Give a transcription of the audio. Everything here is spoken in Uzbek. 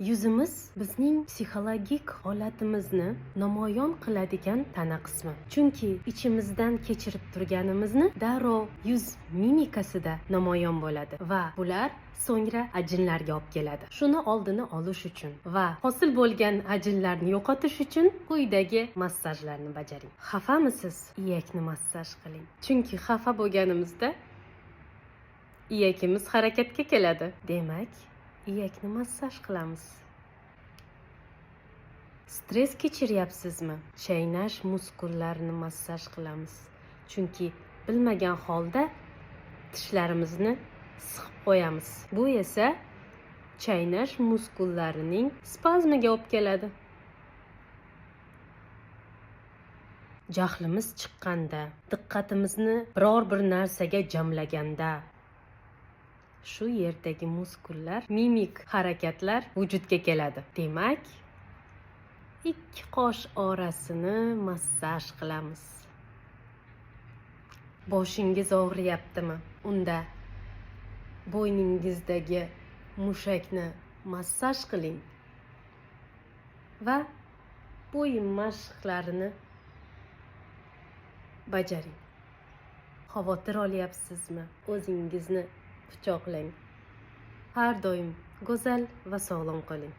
Yuzimiz bizning psixologik holatimizni namoyon qiladigan tana qismi. Chunki ichimizdan kechirib turganimizni darrov yuz mimikasida namoyon bo'ladi va bular so'ngra ajinlarga olib keladi. Shuni oldini olish uchun va hosil bo'lgan ajinlarni yo'qotish uchun quyidagi massajlarni bajaring. Xafamisiz? Iyakni massaj qiling. Chunki xafa bo'lganimizda iyakimiz harakatga keladi. Demak, iyakni massaj qilamiz. Stress kechiryapsizmi? Chaynash muskullarini massaj qilamiz. Chunki bilmagan holda tishlarimizni siqib qo'yamiz. Bu esa chaynash muskullarining spazmiga olib keladi. Jahlimiz chiqqanda, diqqatimizni biror bir narsaga jamlaganda shu yerdagi muskullar, mimik harakatlar vujudga keladi. Demak, ikki qosh orasini massaj qilamiz. Boshingiz og'riyaptimi? Unda bo'yningizdagi mushakni massaj qiling va bo'yin mashqlarini bajaring. Xavotir olyapsizmi? O'zingizni quchoqlang. Har doim go'zal va sog'lom qoling.